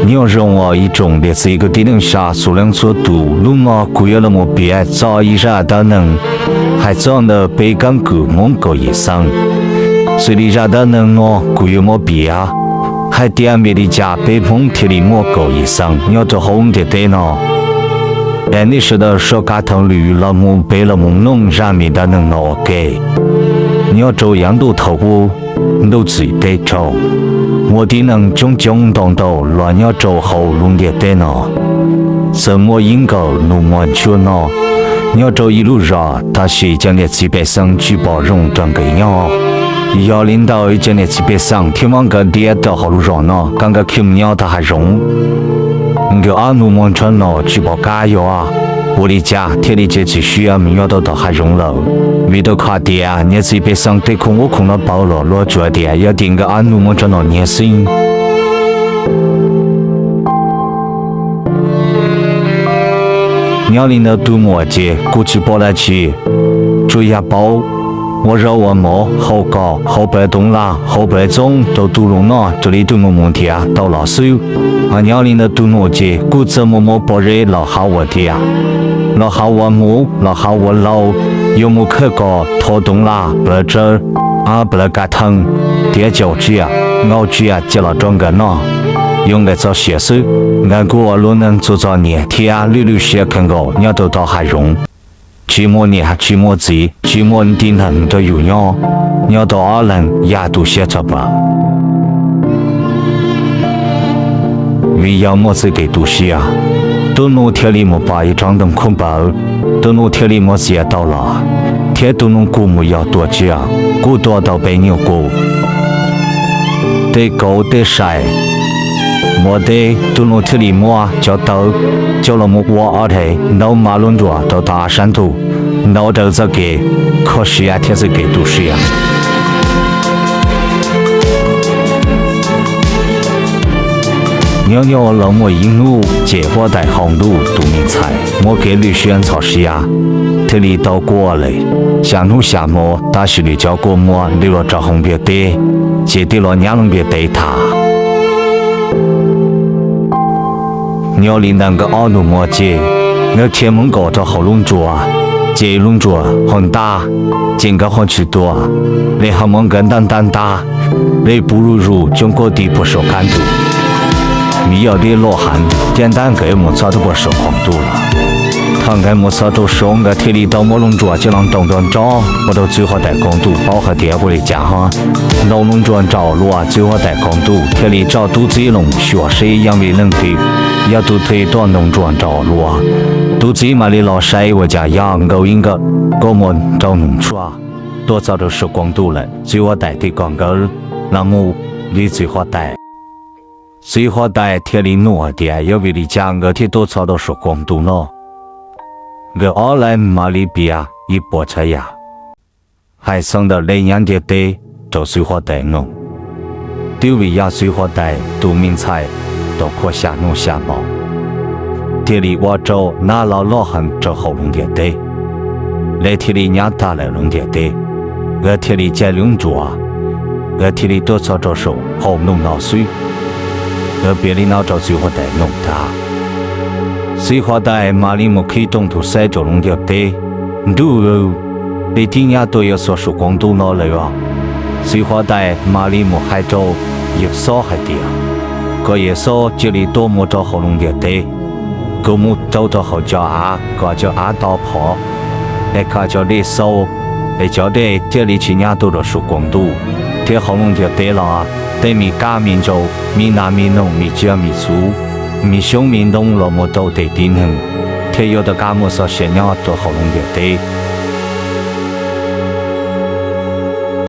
Nyob zoo os ib tsoom niam txiv kwv tij neej tsa txhua leej txhua tus, hnub no kuv yuav los mus piav txog ib zaj dab neeg hais txog ntawm peb keeb kwm Hmoob kaum yim xeev. Xws li zaj dab neeg no kuv yuav muab piav hais tias vim li cas peb Hmoob thiaj li muaj kaum yim xeev nyob rau hauv ntiaj teb no. Es nej sawv daws soj qab thov lwm los mus peb los mus mloog zaj me dab neeg no ua ke. Nyob rau yav ntuj thaum ub, ntuj txim teb raug, muaj tib neeg coob coob ntau ntau los nyob rau hauv lub ntiaj teb no. Txawm muaj ib nkawm nus muag ntsuag no nyob rau ib lub zos, tab sis cov niam txiv pej xeem tsis pom zoo rau nkawd nyob. Yog li ntawd cov niam txiv pej xeem thiaj muab nkawd ntiab rau hauv lub zos no kom nkawd khiav mus nyob tom hav zoov. Nkawd ob nus muag ntsuag no tsis pom qab yuav ua li cas thiaj li txiav txim siab mus nyob rau tom hav zoov lawm, vim rau qhov tias niam txiv pej xeem tej khoom ub khoom no pauv los luag tsuas tias yog tias nkawd ob nus muag ntsuag no nyiag xwb. Nyob li ntawd tus muam ces kuj tsis pom dab tsi, tsuas yog pauv ua zaub ua mov, hau kos, hau pawv toov laj, hau pawv txoob rau tus nus noj raws li tus nus mus nrhiav tau los xwb. Ho nyob li ntawd tus nus ces kuj txawm mus muab pob zeb los hau ua tiag, los hau ua hmuv, los hau ua hlau, yuav mus khawb kos, thau toov laj, plawv tsawb, plawv kav theej, tiav caum tsiaj, nkauj tsiaj cia los rau nkawd noj, yuav nkawd txoj sia xwb. Nkawd kuj ua lub neej txom txom nyem thiab lwj lwj siab kawg nkaus nyob rau tom hav zoov, tsis muaj niam tsis muaj txiv, tsis muaj tib neeg rau yus nyob, nyob rau ob leeg yam tu siab tshaj plaws. Vim yog muaj txoj kev tu siab, tus nus thiaj li mus pom ib tsob ntoo khaub npawv, tus nus thiaj li muab txiav tau los, thiab tus nus kuj mus yos tua tsiaj, kuj tua tau peb nyuag qus, tej kauv tej sai, muaj tej tus nus thiaj li muab cov tawv coj los mus ua ob dheev ntaus mas lub nruas rau tom sab ntug, ntaus raws txoj kev kho siab thiab txoj kev tu siab. Nyob nyob los muaj ib hnub ces huab tais Hauv Ntuj tus me ntxhais muaj kev lwj siab ntxhov siab, thiaj li tau quaj lawm xya hnub xya hmo, tab sis nws cov kua muag ntws los rau hauv ntiaj teb, ces thiaj los nyab lub ntiaj teb tham. Nyob li ntawd nkawd ob nus muag ces nkawd khiav mus nkaum rau hauv lub nruas, ces lub nruas ho ntaj, ces nkawd ho tsis tua li, ho muab nkawd ntaj ntaj ntaj li puv zuj zus coob koj tib puag saum qab ntug. Vim yog dej loj heev, thiab ntab nkawd yuav mus txog rau puag saum qaum ntuj lawm. Thaum nkawd mus txog rau saud nkawd thiaj li tau muab lub nruas coj los ntaus nrov nrov ua rau txiv huab tais qaum ntuj paub hais tias ua li cas ho ntaus lub nruas nraum luas. Txiv huab tais qaum ntuj thiaj li tso tub txib los xyuas seb yog vim leej twg yog tus twg tuaj ntaus nruas nraum luas. Tub txib mam li los saib ua cas yog nkawd ib nkawm kua muag nraug nus ntsuag tuaj txog rau saum qaum ntuj lawm. Txiv huab tais thiaj kom nkawd los mus li txiv huab tais. Txiv huab tais thiaj li nug hais tias yog vim li cas nkawd thiaj tuaj txog rau saum qaum ntuj no. Nkawd ob leeg mam li piav ib puas tsav yam hais txog ntawm lub nyab ntiaj teb rau txiv huab tais mloog. Twb vim yog txiv huab tais tus me ntxhais tau quaj xya hnub xya hmo, thiaj li ua rau nag los loj heev rau hauv lub ntiaj teb, lawv thiaj li nyab tag lawm lub ntiaj teb. Nkawd thiaj li caij lub nruas, nkawd thiaj li tuaj txog rau saum qaum ntuj no xwb. Nkawd piav li no rau txiv huab tais mloog tag, txiv huab tais mam li mus qhib rooj tus saib rau lub ntiaj teb, ntuj, peb twb nyab tuaj yuav txog saum qaum ntuj no lawm os. Txiv huab tais mam li mus hais rau yawg xob hais tias kom yawg xob cia li tuaj mus rau hauv lub ntiaj teb, kom mus rau rau hauv cov av kom cov av to phov, es kom cov dej xau, es cov dej thiaj li tsis nyab tuaj rau saum qaum ntuj, thiab hauv lub ntiaj teb los tej me kab me ntsaum, me nas me noog, me tsiaj me txhu, me xyoob me ntoo los mus rau tej tib neeg thiaj yuav rov qab muaj txoj sia nyob rau hauv lub ntiaj teb.